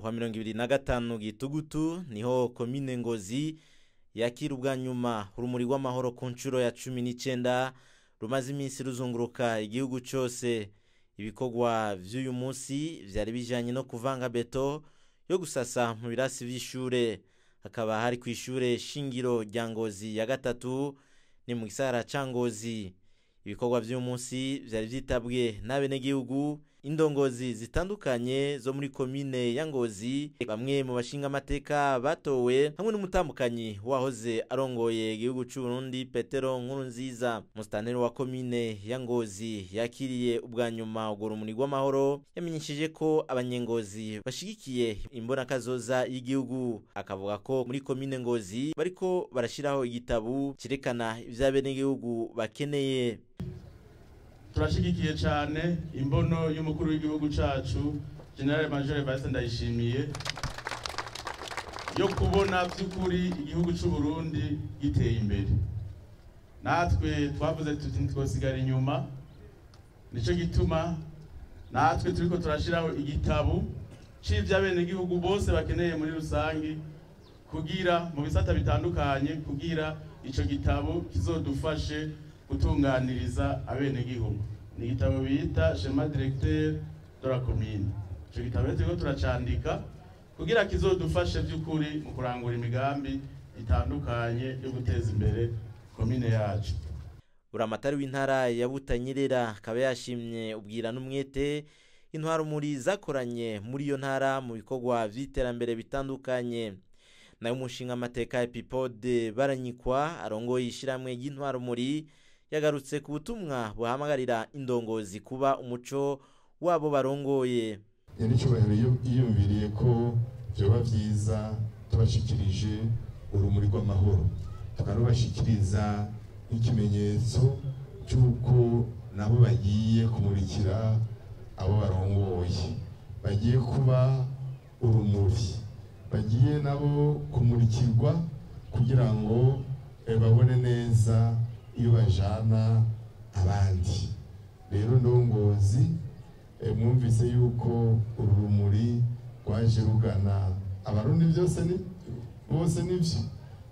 wa 2025 Gitugutu niho komine Ngozi yakira ubwa nyuma urumuri rw'amahoro ku nshuro ya 19 rumaze iminsi ruzunguruka igihugu cyose. Ibikorwa vy'uyu munsi vyari bijanye no kuvanga beto yo gusasa mu birasi vy'ishure, hakaba hari ku ishure shingiro rya Ngozi ya gatatu ni mu gisagara ca Ngozi. Ibikorwa vy'uyu munsi vyari vyitabwe n'abenegihugu, indongozi zitandukanye zo muri komine ya Ngozi, bamwe mu bashinga amateka batowe hamwe n'umutambukanyi wahoze arongoye igihugu c'u Burundi Petero Nkurunziza. Musitanteri wa komine ya Ngozi yakiriye ubwa nyuma urwo rumuri rw'amahoro, yamenyesheje ko abanyengozi bashigikiye imbonakazoza y'igihugu, akavuga ko muri komine Ngozi bariko barashiraho igitabu cerekana ivy'abenegihugu bakeneye. Turashigikiye cyane imbono y'umukuru w'igihugu cacu General Major Evariste Ndayishimiye yo kubona by'ukuri igihugu c'u Burundi giteye imbere. Natwe twavuze tuti ntitwosigara inyuma, nico gituma natwe turiko turashiraho igitabu c'ivyo abenegihugu bose bakeneye muri rusangi, kugira mu bisata bitandukanye, kugira ico gitabo kizodufashe gutunganiriza abenegihugu. Ni igitabo bita schéma directeur de la commune. Ico gitabo rero turiko turacandika kugira kizodufashe by'ukuri mu kurangura imigambi itandukanye yo guteza imbere komine yacu. Buramatari w'intara ya Butanyerera akaba yashimye ubwira n'umwete intwaro muri zakoranye muri iyo ntara mu bikorwa vy'iterambere bitandukanye. Nayo umushinga amateka Epipode Baranyikwa arongoye ishiramwe ry'intwaro muri yagarutse ku butumwa buhamagarira indongozi kuba umuco wabo barongoye. Nyiricyubahiro yiyumviriye ko vyoba vyiza tubashikirije urumuri rw'amahoro, tukarubashikiriza nk'ikimenyetso cy'uko nabo bagiye kumurikira abo barongoye, bagiye kuba urumuri, bagiye nabo kumurikirwa kugira ngo babone neza iyo bajana abandi. Rero ndongozi, mwumvise yuko urumuri rwaje rugana Abarundi byose ni bose nivyo,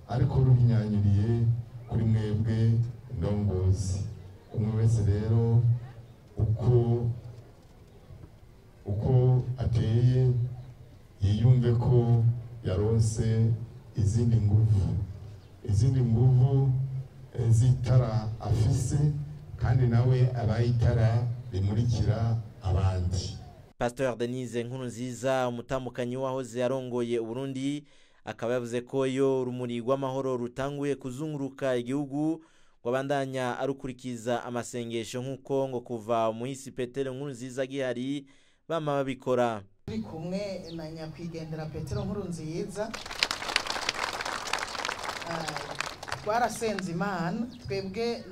ariko ruhinyanyuriye kuri mwebwe ndongozi. Umwe wese rero uko ateye yiyumve ko yaronse izindi nguvu, izindi nguvu z'itara afise, kandi nawe abaye itara rimurikira abandi. Pasteur Denise Nkurunziza, umutambukanyi wahoze arongoye Uburundi, akaba yavuze ko iyo urumuri rw'amahoro rutanguye kuzunguruka igihugu ngo abandanya arukurikiza amasengesho, nk'uko ngo kuva umuhisi Petero Nkurunziza gihari bama babikora. Turi kumwe na nyakwigendera Petero Nkurunziza, twarasenze Imana. Twebwe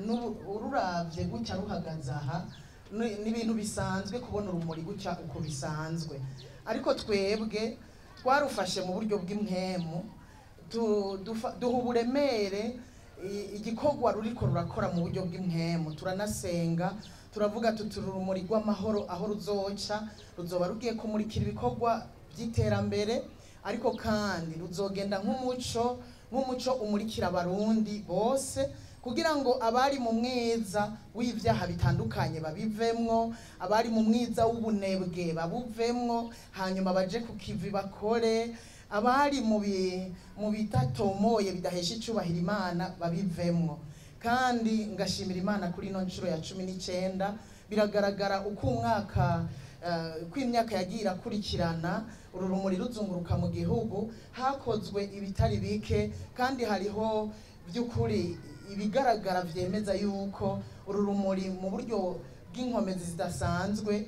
ururavye gutya ruhagaze aha ni ibintu bisanzwe kubona urumuri gutya uko bisanzwe, ariko twebwe twarufashe mu buryo bw'impwemu, duha uburemere igikorwa ruriko rurakora mu buryo bw'impwemu. Turanasenga, turavuga tuti urumuri rw'amahoro aho ruzoca ruzoba rugiye kumurikira ibikorwa by'iterambere, ariko kandi ruzogenda nk'umuco umurikira Abarundi bose, kugira ngo abari mu mwiza w'ibyaha bitandukanye babivemwo, abari mu mwiza w'ubunebwe babuvemwo, hanyuma baje ku kivi bakore, abari mu bitatomoye bidahesha icubahiro Imana babivemwo. Kandi ngashimira Imana kuri ino nshuro ya 19. Biragaragara uko umwaka ko imyaka yagiye irakurikirana uru rumuri ruzunguruka mu gihugu, hakozwe ibitari bike, kandi hariho by'ukuri ibigaragara vyemeza yuko uru rumuri mu buryo bw'inkomezi zidasanzwe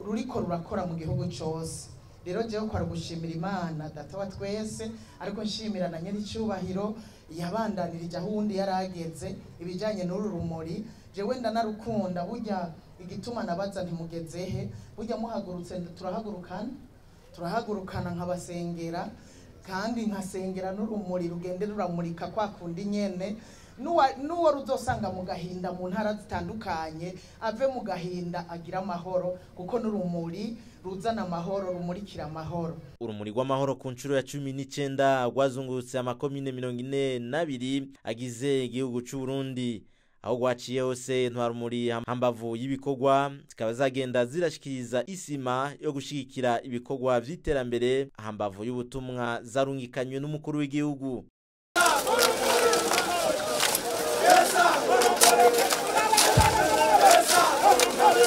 ruriko rurakora mu gihugu cose. Rero jewe kwari gushimira Imana Data wa twese, ariko nshimira na nyir'icyubahiro yabandanirije aho uwundi yarageze ibijyanye n'uru rumuri. Jewe ndanarukunda. Burya igituma nabaza ntimugezehe, burya muhagurutse turahagurukana, turahagurukana, nkabasengera kandi nkasengera n'urumuri rugende ruramurika kwa kundi nyene. N'uwo ruzosanga mu gahinda mu ntara zitandukanye ave mu gahinda agira amahoro, kuko n'urumuri ruzana amahoro, rumurikira amahoro. Urumuri rw'amahoro ku nshuro ya 19 rwazungurutse amakomine 42 agize igihugu c'u Burundi. Aho rwaciye hose ntwarumuri hambavu y'ibikorwa zikaba zagenda zirashikiriza isima yo gushigikira ibikorwa vy'iterambere hambavu y'ubutumwa zarungikanywe n'umukuru w'igihugu.